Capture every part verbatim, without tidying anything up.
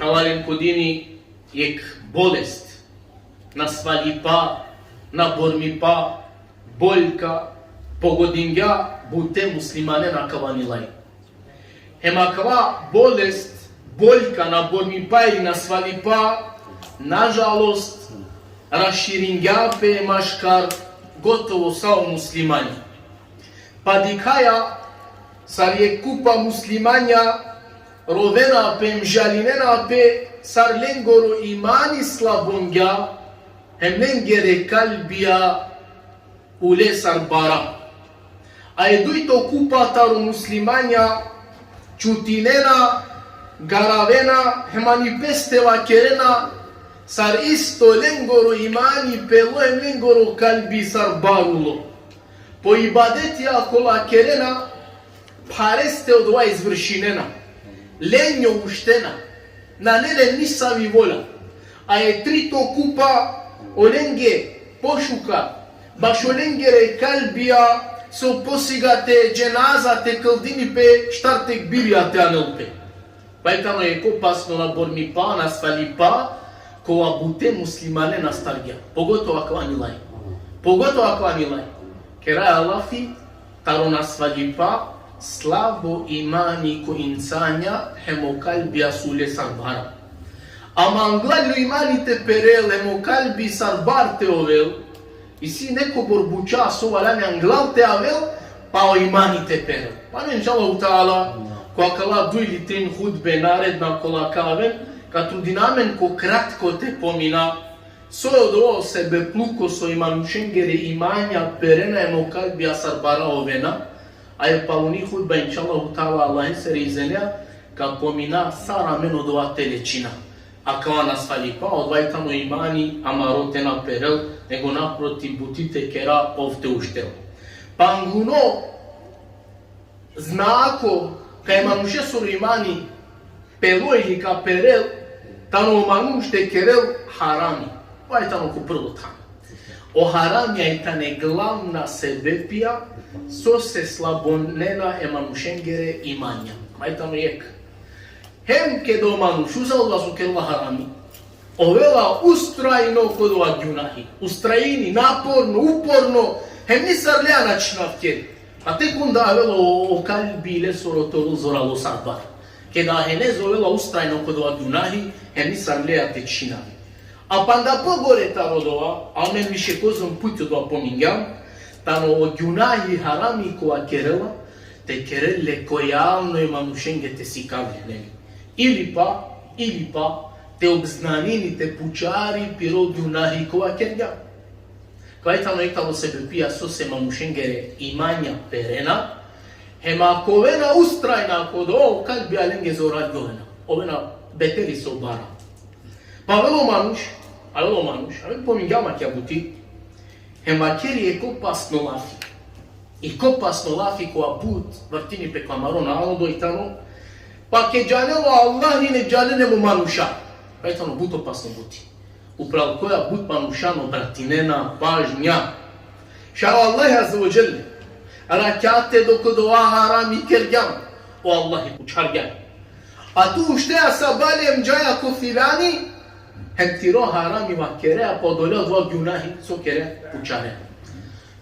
Tano len ko dini jekh bolest, nasvalipa, nabormipa, boljka, pogodingja bute muslimane na kavani laj. Hem akava bolest, boljka, nabormipa ili nasvalipa, nažalost, raširingja pe maškar gotovo sa o muslimanja. Pa dikhaja sar jekh kupa muslimanja rovena pe, žalinena pe, sar lengoro imani slabongja, hem lengere kalbija ule sar bara. A e dujto kupa taro muslimanja čutinena, garavena, hem ani peste vakerena, sar isto lengoro imani pelo, hem lengoro kalbi sar bar ulo. Po ibadetija kola kerena, phareste odova izvršinena. Lenjo uštena. Nane len nisavi volja. A e trito kupa, olenge pošukar, bašo lengere kalbija, so posigate dženaza te kldini pe, štar tekbirija te anel pe. Pa i tano jekh opasno nabormipa, nasvalipa, kova bute muslimane nastargja. Pogotovo akava nilaj. Pogotovo akava nilaj. Keraja lafi taro nasvalipa, slabo imani ko insanja, hem o kalbija so ule sar bara. Ama anglal o imani te perel, hem o kalbi sar bar te ovel, isi nekobor buča so valjani anglal te avel, pa o imani te perel. Pa inšallahu teala, ko akala duj ili trin hutbe naredna kola ka aven, ka trudina amen ko kratko te pomina, so je odova sebepluko so e manušengere imanja perena hem o kalbija sar bara ovena, a e paluni hutba inšallahu teala Allahesere izinea ka pomina sar amen odova te lečina. Akava nasvalipa, odova i tano imani amaro te na perel, nego naprotiv buti te kera ov te uštel. Panguno znako kaj e manušesoro imani pelo ili ka perel, tano o manuš te kerel harami. Odova i tano ko prvo than. O haramija i tane glavna sebepija sose slabonena e manušengere imanja. Odova i tano jekh. Hem keda o manuš uza odova so kerela harami, ovela ustrajno ko odova gjunahi. Ustrajini, naporno, uporno, hem nisar lea na čhinav keri. A tek onda avela o, o kalbi lesoro te ovel zoralo sar bar. Keda hine ovela ustrajno ko odova gjunahi, hem nisar lea te čhinavi. A panda pogore taro odova, amen više kozom puti odova pomingjam, tano o gjunahi harami kova kerela, te kerel le ko javno e manušenge te sikavi le, neli? Ili pa, ili pa, te obznanini, te pučari piro gjunahi kova kergja. Kova i tano jekh taro sebepija sose manušengere imanja perena, hem ako ovena ustrajna ko odova, o kalbija lenge zoralgja ovena. Ovena beteri so bara. Pa avela o manuš, avela o manuš, amen pomingjam akija buti, hem vakeri jekh opasno lafi. Jekh opasno lafi kova but vrtini pe ko amaro narodo i tano: Pa ked džanel o Allahi, nek džanen hem o manuša. Pa i tano but opasno buti. Upral koja but manuša na obratinena pažnja. Šaj o Allah azze ve dželle, rakjate dok odova harami kergjam, o Allahi pučhargja. A tu ušteja sabale hem džaja ko filani, hem tiro harami vakereja, pa odoleja odova gjunahi so kerea, pučarea.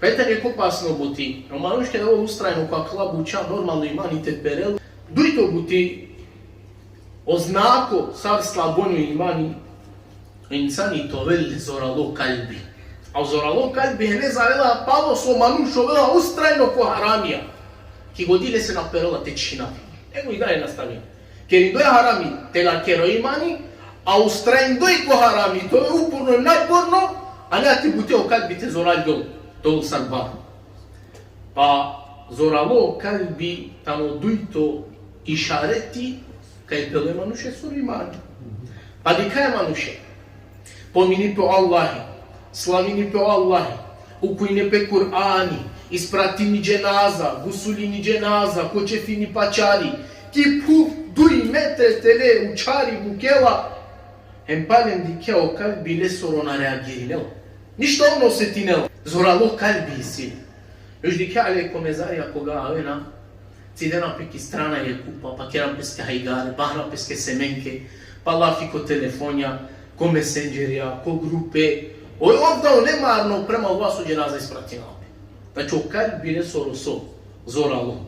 Pa i tano jekh opasno buti. O manuš keda ovel ustrajno ko akala buča, normalno imani te perel. Dujto buti, o znako sar slabonja o imani, o insani te ovel zoralo kalbi. A o zoralo kalbi hine avela palo so manuš ovela ustrajno ko haramija. Ki godi lese na perela te čhinavi. Nego i dalje nastavini. Kerindoj harami, te lakera o imani, a ustrajindoj ko harami, te ovel uporno, naporno, a ne ati buti o kalbi te zoralgjol, te ovel sar bar. Pa zoralo kalbi tano dujto išareti kaj pelo e manušesoro imani. Pa dikhaja manuše, pomini pe o Allahi, slavini pe o Allahi, ukujini pe Kur'ani, ispratini dženaza, gusulini dženaza, kočefini pačari, ki phuv duj metre tele učhari bukela, hem palem dikhe o kalbi lesoro na reagirinela. Ništo ov na osetinela. Zoralo kalbi isi. Još dikhe ale ko mezarija koga avena, cidena pe ki strana jekh kupa, pa kerena peske hajgare, bahena peske semenke, Pa lafi ko telefonja, ko mesendžerja, ko grupe. O, odova nemarno prema Allah so dženaza ispratinela pe. Znači, o kalbi lesoro so zoralo.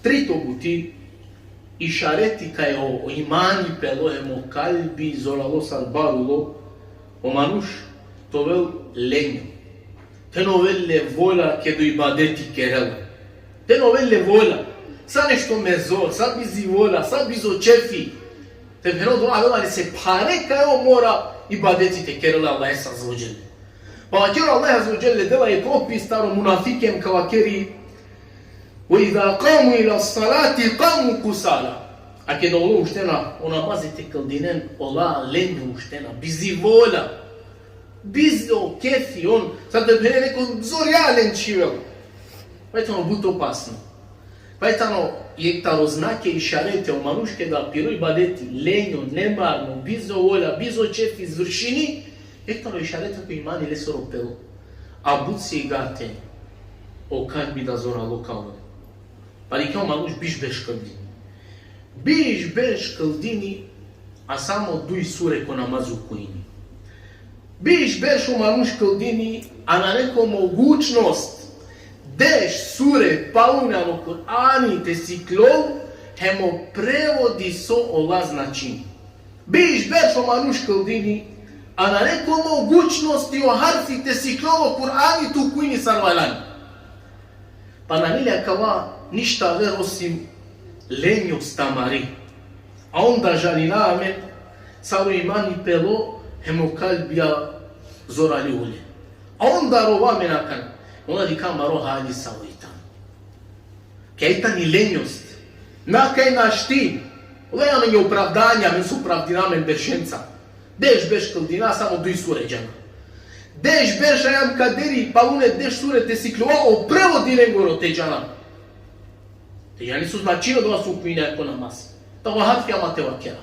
Trito buti, išareti kaj o, o imani pelo hem o kalbi zoralo sar barulo, o manuš te ovel lenjo. Te na ovel le volja keda o ibadeti kerela. Te na ovel le volja. Sa nešto mezor, sa bizi volja, sa bizo ćefi. Te pheno dova avela lese phare kaj ov mora ibadeti te kerela Allahese azze ve dželle. Pa vakeri o Allah azze ve dželle, dela jekh opis taro munafikija, ka vakeri: "Ve iza kamu ila salati kamu kusala." A keda ola uštena o namazi te kldinen, ola lenjo uštena, bizi volja, bizo kefi, on, sar te phene neko zorja len čhivel. Pa i tano but opasno. Pa i tano jekh taro znake, išareti, o manuš keda piro ibadeti lenjo, nemarno, bizo volja, bizo ćefi izvršini, jekh taro išareti kaj o imani lesoro pelo. A but sigate o kalbi da zoralo ka ovel. Pa dikhen o manuš biš berš kldini. Biš berš kldini, a samo duj sure ko namaz ukujini. Biš berš o manuš kldini, a nane ko mogućnost deš sure palune ano Kur'ani te sikljol, hem o prevodi so ola značini. Biš berš o manuš kldini, a nane ko mogućnost i o harfi te sikljol o Kur'ani te ukujini sar valjani. Pa nane le akava ništa aver osim lenjost amari. A onda žalina amen sar o imani pelo, hem o kalbija zorali ule. A onda rova amen akana, onda dikha amaro hali savo i tano. Kaj i tani lenjost. Na kaj našti. Ola amen opravdanja, amen so opravdina amen beršenca. Deš berš kldina, samo duj sure džana. Deš berš ajam kaderi, palune deš sure te sikljova, o prevodi lengoro te džana. Te džani so značini odova so ukujina ko namaz. Te ova harfija ma te vakera.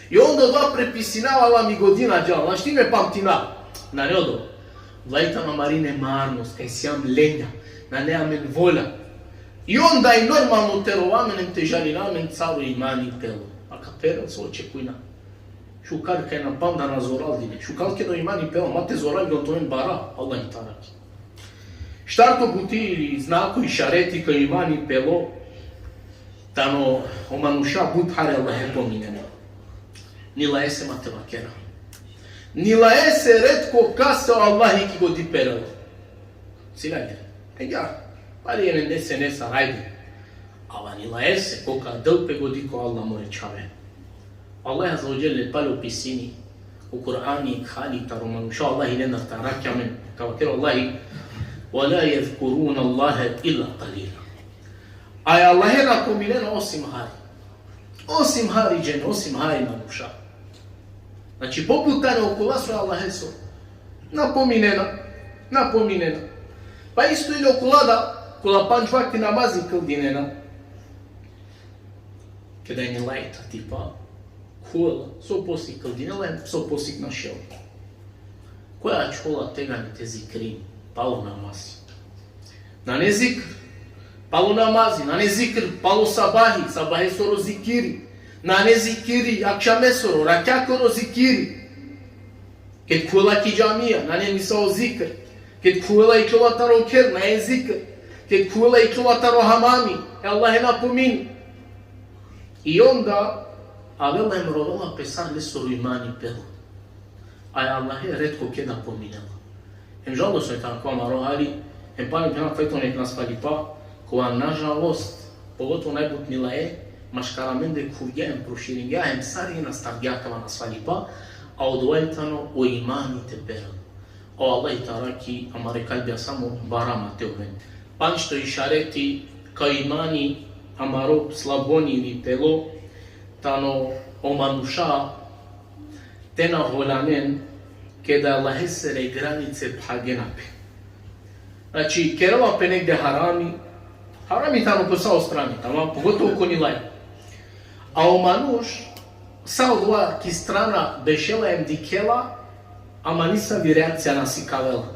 I onda odova prepisinava, la mi godina džala, našti me pamtina. Nane odova. Ola i tano amari nemarnost, kaj sijam lenja, nane amen volja. I onda i normalno te rova amen, te žalina amen sar o imani pelo. A ka perel so očekujna. Šukar kaj na panda na zoraldine. Šukar keda o imani pelo, ma te zoraldine, te oven bara, Allah te arakhi. Štarto buti ili znako, išareti kaj o imani pelo, tano o manuša but hari Allahe pominena. Ni laese ma te vakera. Ni laese retko kase o Allahi ki godi perela. Sine le. Egja, pali jevende sene sar, ajde. Ama ni laese, koga del pe godi ko Allah, more čhave. Allah azze ve dželle palo opisini o Kur'ani, hali taro manuša, Allah lendar te arakhi amen, ka vakeri o Allahi: "Ve la jezkurune Allahe illa kalila." A e Allahe na pominena osim hari. Osim hari džene, osim hari manuša. Znači, pobut tane okola so e Allaheso na pominena, na pominena. Pa isto i okola da, kola pandž vakti namazi kldinena. Keda ine laj tatipa, khuela, so posig kldinela, so posig našela. Koj ačhola tegani te zikrini, palo namazi. Nane zikr palo namazi, nane zikr palo sabahi, sabahesoro zikiri, nane zikiri akšamesoro, rakjakoro zikiri. Ked khuela ki džamija, nane nisavo zikr. Ked khuela ikljola taro kher, nane zikr. Ked khuela ikljola taro hamami, e Allahe na pomini. I onda avela hem rovela pe sar lesoro imani pelo. A e Allahe retko keda pominela. Hem žalosno tano ko amaro hali, hem pali phena fajton ek nasvalipa, kova nažalost, pogotovo najbut ni lae, maškar amende khuvgja hem proširingja, hem sarine astargja kava nasvalipa, a odova i tano o imani te perel. O Allah te arakhi amare kalbija samo bara ma te oven. Pandžto išareti kaj o imani amaro slaboni ili pelo, tano o manuša te na holjanen keda Allahesere granice phagena pe. Znači, kerela pe negde harami, harami tano ko sa o strani, tamam, pogotovo ko ni lae. A o manuš sa odova ki strana bešela hem dikhela, ama nisavi reakcija na sikavela.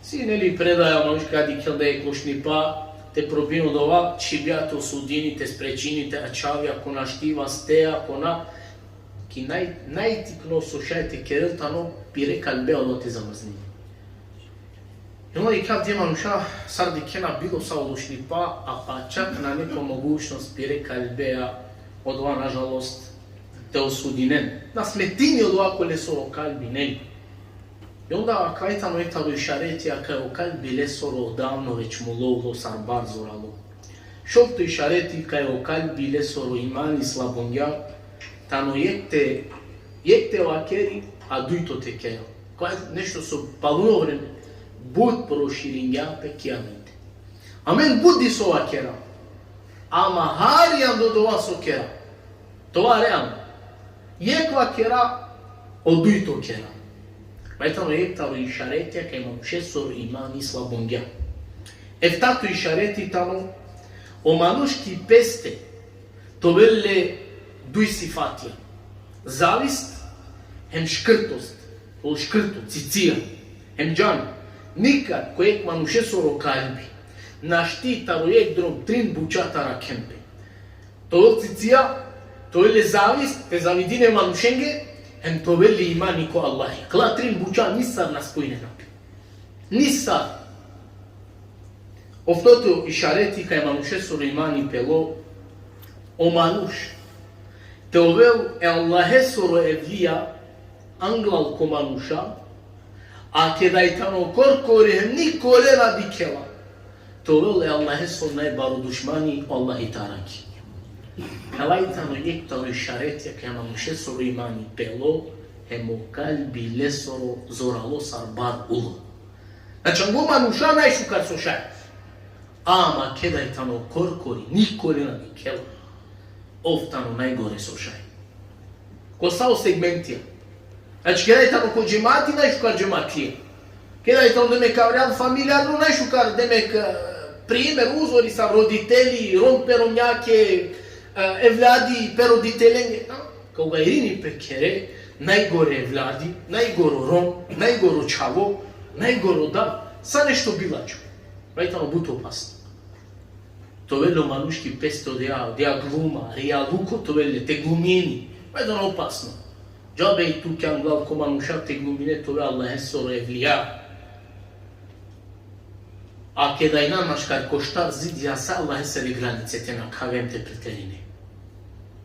Sine li predaja, manuš keda dikhel da jekh lošnipa, te probini odova, čhibja te osudini, te sprečini, te ačhavi, ako našti vasteja, ako na, I naj, najtikno so šaj te kerel tano pire kalbea ola te zamrznini. I onda i ka dje manuša sar dikhena bilo sa o lošnipa, a pa čak nane ko mogućnost pire kalbea odova, nažalost, te osudinen. Na smetini odova ko lesoro kalbi, ne. I onda akava i tano jekh taro išaretija kaj o kalbi lesoro odavno već mulo, ulo sar bar, zoralo. Šovto išareti kaj o kalbi lesoro imani slabongja, tano jekh te, jekh te vakeri, a dujto te kera. Kaj nešto so paluno vreme but proširingja pe ki amende. Amen but diso vakera. Ama hari ando dova so kera. Dova realno. Jekh vakera, o dujto kera. Akava i tano jekh taro išaretija kaj manušesoro imani slabongja. Eftato išareti tano, o manuš ki peste te ovel le duj sifatija. Zavist hem škrtost. O škrto, cicija. Hem džan, nikad ko jekh manušesoro kalbi našti taro jekh drom trin buča te arakhen pe. Te ovel cicija, te ovel le zavist, te zavidini e manušenge, hem te ovel le imani ko Allahi. Kala trin buča nisar na spojinena pe. Nisar. Oftoto išareti kaj manušesoro imani pelo, o manuš te ovel e Allahesoro evlija anglal ko manuša, a keda i tano korkori hem nikole na dikhela, te ovel e Allahesoro najbaro dušmani, o Allahi te arakhi. Kala i tano jekh taro išaretija kaj manušesoro imani pelo, hem o kalbi lesoro zoralo sar bar ulo. Znači, ango manuša najšukar so šaj. Ama keda i tano korkori, nikole na dikhela, ov tano najgore so šaj. Ko sa o segmentija. Znači, keda i tano ko džemati, najšukar džematlija. Keda i tano, demek, avrijal familijarno, najšukar, demek, e, primer, uzori sa roditelji, rom pe romnjake, e, evladi pe roditelenge. A koga irini pe khere, najgore evladi, najgoro rom, najgoro čhavo, najgoro dad, sa nešto bilačho. Akava i tano but opasno. Te ovel o manuš ki peste odeja, odeja gluma, rijaluko te ovel le, te glumini. Akava i tano opasno. Džabe i tu ki anglal ko manuša te glumine te ove Allahesoro evlija. A keda inan maškar ko štar zidija, sa Allahesere granice te nakhave hem te preterine.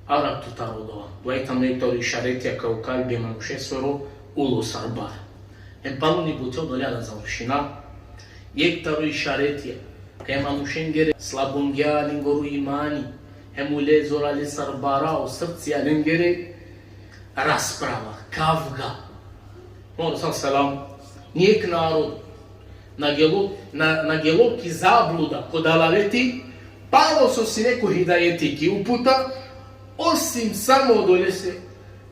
Arab tu taro odova. Akava i tano jekh taro išaretija kaj o kalbi e manušesoro ulo sar bar. Hem paluni bute, odoleja da završina. Jekh taro išaretija kaj manušengere slabongja lengoro imani, hem ule zorale sar bara o srcija lengere, rasprava, kavga. Muhammed sallallahu alejhi ve sellem, nijekh narod na gelo, na, na gelo ki zabluda, ko dalaleti, palo so sine ko hidajeti, ki uputa, osim samo odolese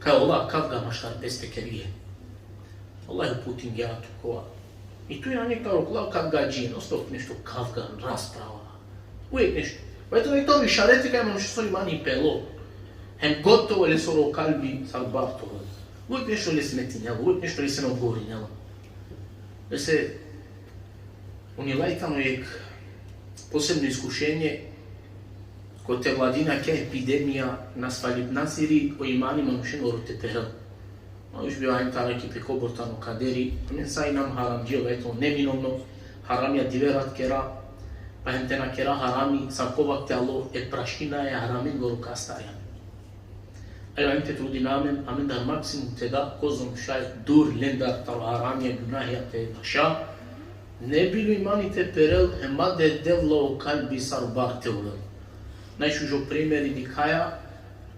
kaj ola kavga maškar peste kergje. Allah uputingja tu kova. I tu inan jekh taro kavgadžin, non stop nešto kavga, rasprava. Uvek nešto. Pa eto, jekh taro išareti kaj manušesoro imani pelo. Hem gotovo lesoro kalbi sar bar te ovel. Uvek nešto le smetinela, uvek nešto lese na odgovorinela. Lese, unela i tano jekh posebno iskušenje, kote vladini akaja epidemija, nasvalibnasiri o imani manušengoro te perel. Manuš bi valjani te arakhi pe kobor tano kaderi, amen sa inam haramdžije, ova i to neminovno, haramija dive rat kera, pa hem te na kera harami, sako vakti alo e prašina e haramengoro ka astari amen. Ajde, amen te trudina amen, amendar maksimum te da kozom šaj dur lendar taro haramija, gunahija te naša, ne bi li o imani te perel, hem ma te Devla o kalbi sar bar te ovel. Najšužo primeri dikhaja,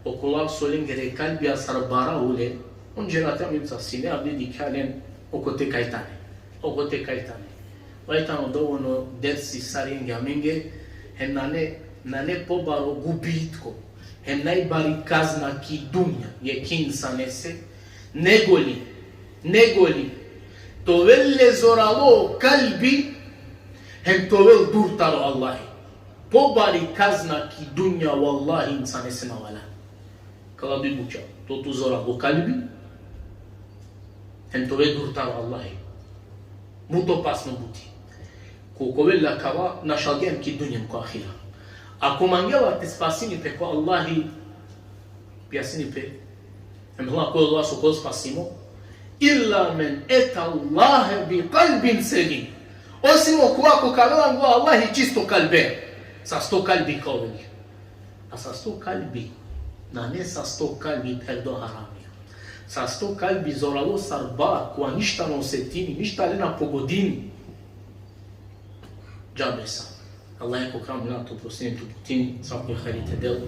okola so lengere kalbija sar bara ule, on džerate amen sa sine, avdive dikhaja len okote kaj tane. Okote kaj tane. Ova i tano dovoljno dersi sarinenge amenge, hem nane, nane pobaro gubitko, hem najbari kazna ki dunja, jekh insanese, negoli, negoli te ovel le zoralo kalbi, hem te ovel dur taro Allahi. Pobari kazna ki dunja, vallahi, insanese na valjani. Kala duj buča. Te ovel zoralo kalbi, hem te ove dur taro Allahi. But opasno buti. Ko, ko ovel le akava, našalgja hem ki dunja hem ko ahira. Ako mangela te spasini pe ko Allahi, objasnini pe, Em hla ko Allah so kol spasimo, illa men etallahe bi kalbin selim. Osim okova ko ka avela anglo Allah i čisto kalbe. Sasto kalbi ka ovel. A sasto kalbi, nane sasto kalbi pherdo haramija. Sasto kalbi zoralo sar bar, kova ništa na osetini, ništa le na pogodini. Džabe sa. Allah ko kram na te oprostini, te uputini, svako hajri te del.